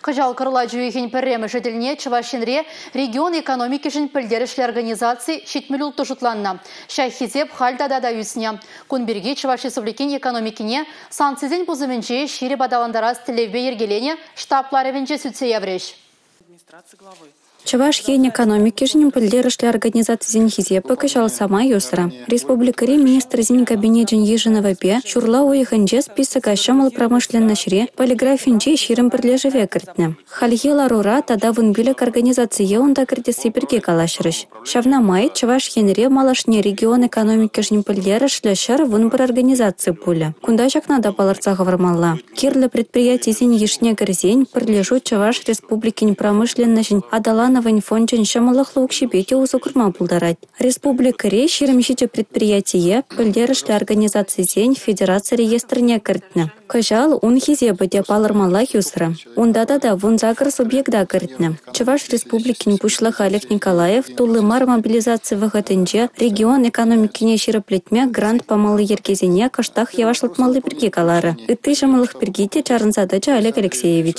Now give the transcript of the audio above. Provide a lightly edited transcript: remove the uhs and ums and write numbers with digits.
Кӑҫал кӑрлач уйӑхӗн пӗрремӗшӗ тӗлне Чӑваш Енре регион экономикишӗн пӗлтерӗшлӗ организаци 76 шутланнӑ. Ҫак хисеп халь тата та ӳснӗ. Кун пирки Чӑваш Республикин экономикине санкцисен пусӑмӗнче ҫирӗп аталантарас тӗллевпе йӗркеленӗ штаб ларӑвӗнче сӳтсе яврӗҫ. Чӑваш Ен экономикишӗн пӗлтерӗшлӗ организацисен хисепӗ кӑҫал самай ӳсрӗ. Республикӑри Министрсен Кабинечӗн йышӑнӑвӗпе ҫурла уйӑхӗнче списока ҫӑмӑл промышленноҫри, полиграфинчи 20 пӗрлешӗве кӗртнӗ. Хальхи ларура тата 15 организацие унта кӗртесси пирки калаҫрӗҫ. Ҫавна май Чӑваш Енре малашне регион экономикишӗн пӗлтерӗшлӗ 111 организаци пулӗ. Кунта ҫакна та палӑртса хӑвармалла. Кирлӗ предприятисен йышне кӗрсен пӗрлешӳ Чӑваш Республикин промышленноҫӗн аталанӑвӗн фончӗн ҫӑмӑллӑхлӑ укҫипе те усӑ курма пултарать. Республикӑри 27 предприятие пӗлтерӗшлӗ организацисен федераци реестрне кӗртнӗ. Кӑҫал ун хисепӗ те палӑрмаллах ӳсрӗ. Унта тата 18 субъекта кӗртнӗ. Чӑваш Республикин Пуҫлӑхӗ Олег Николаев тулли мар мобилизаци вӑхӑтӗнче регион экономикине ҫирӗплетме грант памалли йӗркесене кӑштах йӑвашлатмалли пирки каларӗ. Ытти ҫӑмӑллӑх пирки те чарӑнса тӑчӗ Олег Алексеевич.